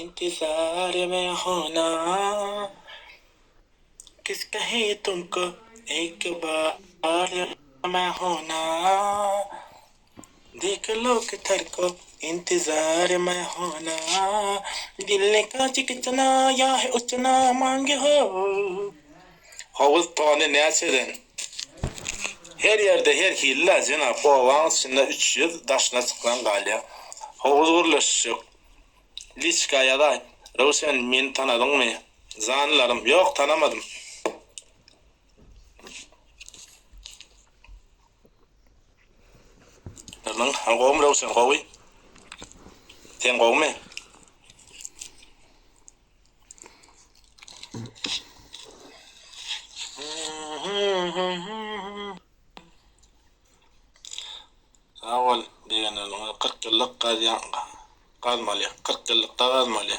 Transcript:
Intizar me hona Kis kahe tumko ek bar me hona Dekh lo kidhar ko intizar me hona Dil ne kaç kitna ya he utna mange ho Howuz tony näçeden? Her ýerde her hili-la jenap, obaň içinde 300, daşyna çyksaň galýa. Howuz gürleşjek. Liçka ýazaý. Röwşen, meni tanadyňmy? Janlarym, ýok, tanamadym. Nurlyň, ha gowumy Röwşen, gowy. Sen gowumy? Sag bol, begeneliňe 40 ýyllyk gazýan gazmaly, 40 ýyllykda gazmaly.